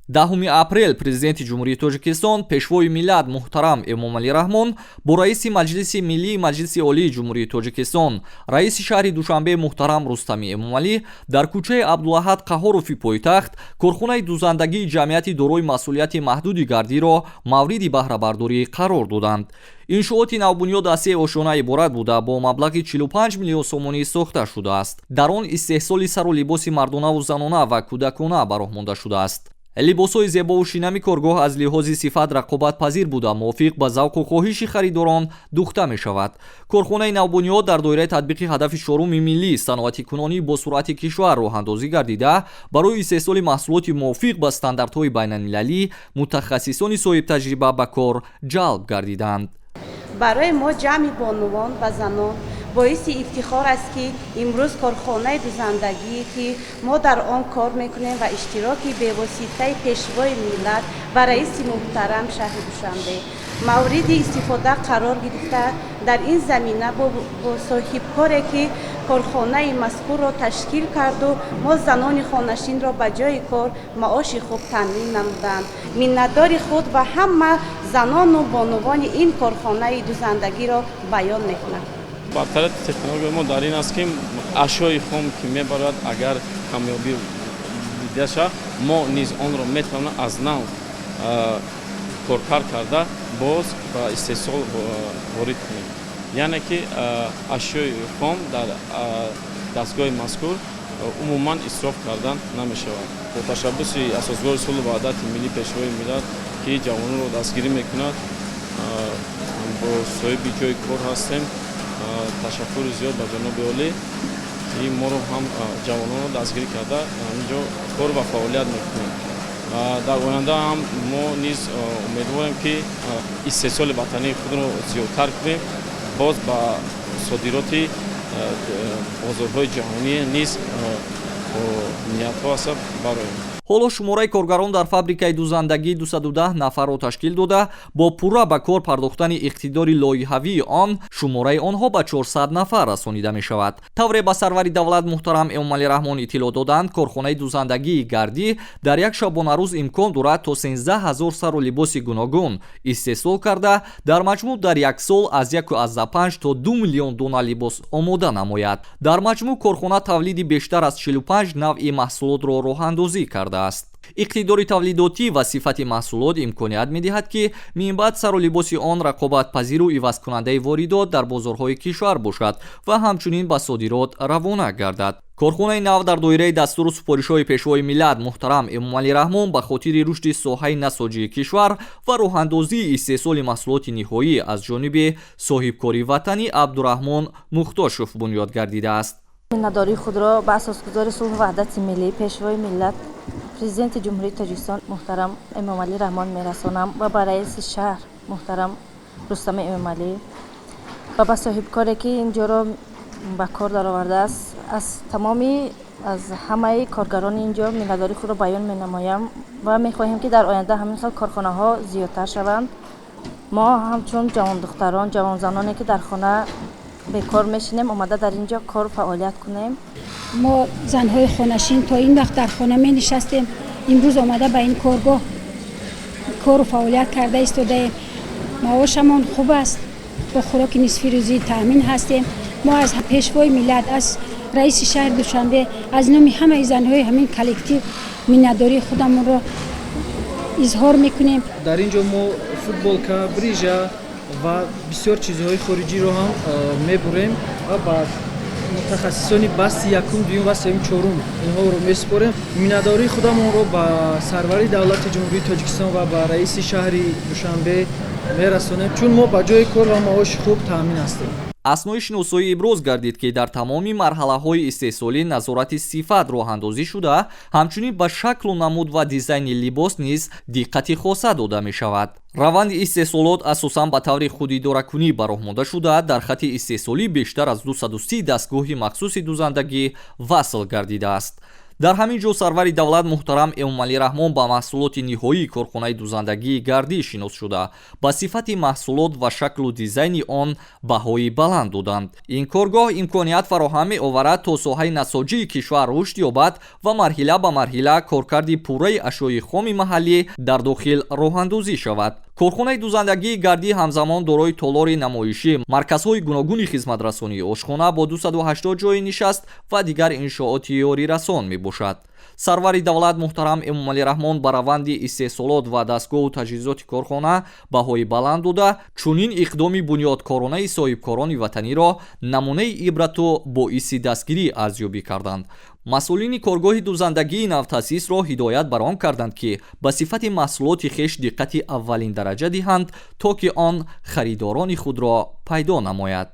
10 апрел Президенти Ҷумҳурии Тоҷикистон, Пешвои миллат муҳтарам Эмомалӣ Раҳмон бо раиси Маҷлиси Миллии Маҷлиси Олии Ҷумҳурии Тоҷикистон, раиси шаҳри Душанбе муҳтарам Рустами Эмомалӣ дар кӯчаи Абдулаҳад Қаҳҳорови пойтахт корхонаи дузандагии ҷамъияти дорои масъулияти маҳдуди Гардиро мавриди баҳрабардорӣ қарор доданд. Иншооти навбунёд аз се ошёна иборат буда, бо маблағи 45 миллион сомонӣ сохта шудааст. Дар он истеҳсоли сару либоси мардонаву занона ва кӯдакона ба роҳ монда шудааст. Либосҳои зебову шинами коргоҳ аз лиҳози сифат рақобатпазир буда, мувофиқ ба завқу хоҳиши харидорон духта мешавад. Корхонаи навбунёд дар доираи татбиқи ҳадафи чоруми миллӣ, саноатикунонии босуръати кишвар, роҳандозӣ гардида, барои истеҳсоли маҳсулоти мувофиқ ба стандартҳои байналмилалӣ мутахассисони соҳибтаҷриба ба кор ҷалб гардиданд. Барои мо, ҷамъи бонувон ва занон, боиси ифтихор аст, ки имрӯз корхонаи дузандагие, ки мо дар он кор мекунем, ва иштироки бевоситаи Пешвои миллат ва раиси муҳтарам шаҳри Душанбе мавриди истифода қарор гирифта, дар ин замина бо соҳибкоре, ки корхонаи мазкурро ташкил карду мо занони хонашинро ба ҷои кор, маоши хуб таъмин намуданд, миннатдори худ ва ҳама занону бонувони ин корхонаи дузандагиро баён мекунам. Бартарияти технологияи мо дар ин аст, ки ашёи хом, ки мебарояд, агар камёбӣ дида шавад, мо низ онро метавонем аз нав коркард карда, боз ба истеҳсол ворид кунем. Яъне ки ашёи хом дар дастгоҳи мазкур умуман исроф кардан намешавад. Бо ташаббуси Асосгузори сулҳу ваҳдати миллӣ, Пешвои миллат, ки ҷавононро дастгирӣ мекунад, бо соҳиби ҷои кор ҳастем. Ташаккури зиёд ба ҷаноби олӣ, ки моро ҳам ҷавононро дастгирӣ карда, инҷо кор ва фаъолият мекунем. Дар оянда ҳам мо низ умедворем, ки истеҳсоли ватании худро зиёдтар кунем, боз ба содироти бозорҳои ҷаҳонӣ низ ниятҳо аст бароем. Ҳоло шумораи коргарон дар фабрикаи дузандагӣ 210 нафарро ташкил дода, бо пурра ба кор пардохтани иқтидори лоиҳавии он шумораи онҳо ба 400 нафар расонида мешавад. Тавре ба сарвари давлат муҳтарам Эмомалӣ Раҳмон иттилоъ доданд, корхонаи дузандагии Гардӣ дар як шабонарӯз имкон дорад то 13 ҳазор сару либоси гуногун истеҳсол карда, дар маҷмӯъ дар як сол аз 1,5 то 2 миллион дона либос омода намояд. Дар маҷмӯъ корхона тавлиди бештар аз 45 навъи маҳсулотро роҳандозӣ кардааст. Иқтидори тавлидотӣ ва сифати маҳсулот имконият медиҳад, ки минбаъд сару либоси он рақобатпазиру ивазкунандаи воридот дар бозорҳои кишвар бошад ва ҳамчунин ба содирот равона гардад. Корхонаи нав дар доираи дастуру супоришҳои Пешвои миллат муҳтарам Эмомалӣ Раҳмон ба хотири рушди соҳаи насоҷии кишвар ва роҳандозии истеҳсоли маҳсулоти ниҳоӣ аз ҷониби соҳибкори ватанӣ Абдураҳмон Мухтошев бунёд гардидааст. Миннатдории худро ба Асосгузори сулҳу ваҳдати миллӣ, Пешвои миллат, Президенти Ҷумҳурии Тоҷикистон муҳтарам Эмомалӣ Раҳмон мерасонам ва ба раиси шаҳр муҳтарам Рустами Эмомалӣ ва ба соҳибкоре, ки ин ҷоро ба кор даровардааст. Аз тамоми, аз ҳамаи коргарони ин ҷо миннатдории худро баён менамоям ва мехоҳем, ки дар оянда ҳамин хел корхонаҳо зиёдтар шаванд. Мо ҳамчун ҷавондухтарон, ҷавонзаноне, ки дар хона бекор мешинем, омада дар ин ҷо кор фаъолият кунем. Мо, занҳои хонашин, то ин вақт дар хона менишастем. Имрӯз омада ба ин коргоҳ кору фаъолият карда истодаем. Маошамон хуб аст, бо хӯроки нисфирӯзӣ таъмин ҳастем. Мо аз Пешвои миллат, аз раиси шаҳри Душанбе, аз номи ҳамаи занҳои ҳамин коллектив миннатдории худамонро изҳор мекунем. Дар ин ҷо мо футболка, брижа ва бисёр чизҳои хориҷиро ҳам мебурем ва ба мутахассисони басти якум, дуюм ва сеюм, чорум инҳоро месупорем. Миннатдории худамонро ба сарвари давлати Ҷумҳурии Тоҷикистон ва ба раиси шаҳри Душанбе мерасонем, чун мо ба ҷои кор ва маоши хуб таъмин ҳастем. Аснои шиносоӣ иброз гардид, ки дар тамоми марҳалаҳои истеҳсолӣ назорати сифат роҳандозӣ шуда, ҳамчунин ба шаклу намуд ва дизайни либос низ диққати хоса дода мешавад. Раванди истеҳсолот асосан ба таври худидоракунӣ ба роҳ монда шуда, дар хати истеҳсолӣ бештар аз 230 дастгоҳи махсуси дузандагӣ васл гардидааст. Дар ҳамин ҷо сарвари давлат муҳтарам Эмомалӣ Раҳмон ба маҳсулоти ниҳоии корхонаи дузандагии Гардӣ шинос шуда, ба сифати маҳсулот ва шаклу дизайни он баҳои баланд доданд. Ин коргоҳ имконият фароҳам меоварад, то соҳаи насоҷии кишвар рушд ёбад ва марҳила ба марҳила коркарди пурраи ашёи хоми маҳаллӣ дар дохил роҳандозӣ шавад. Корхонаи дузандагии Гардӣ ҳамзамон дорои толори намоишӣ, марказҳои гуногуни хизматрасонӣ, ошхона бо 280 ҷойи нишаст ва дигар иншооти ёрирасон мебошад. Сарвари давлат муҳтарам Эмомалӣ Раҳмон ба раванди истеҳсолот ва дастгоҳу таҷҳизоти корхона баҳои баланд дода, чунин иқдоми бунёдкоронаи соҳибкорони ватаниро намунаи ибрату боиси дастгирӣ арзёбӣ карданд. Масъулини коргоҳи дузандагии навтаъсисро ҳидоят бар он карданд, ки ба сифати маҳсулоти хеш диққати аввалиндараҷа диҳанд, то ки он харидорони худро пайдо намояд.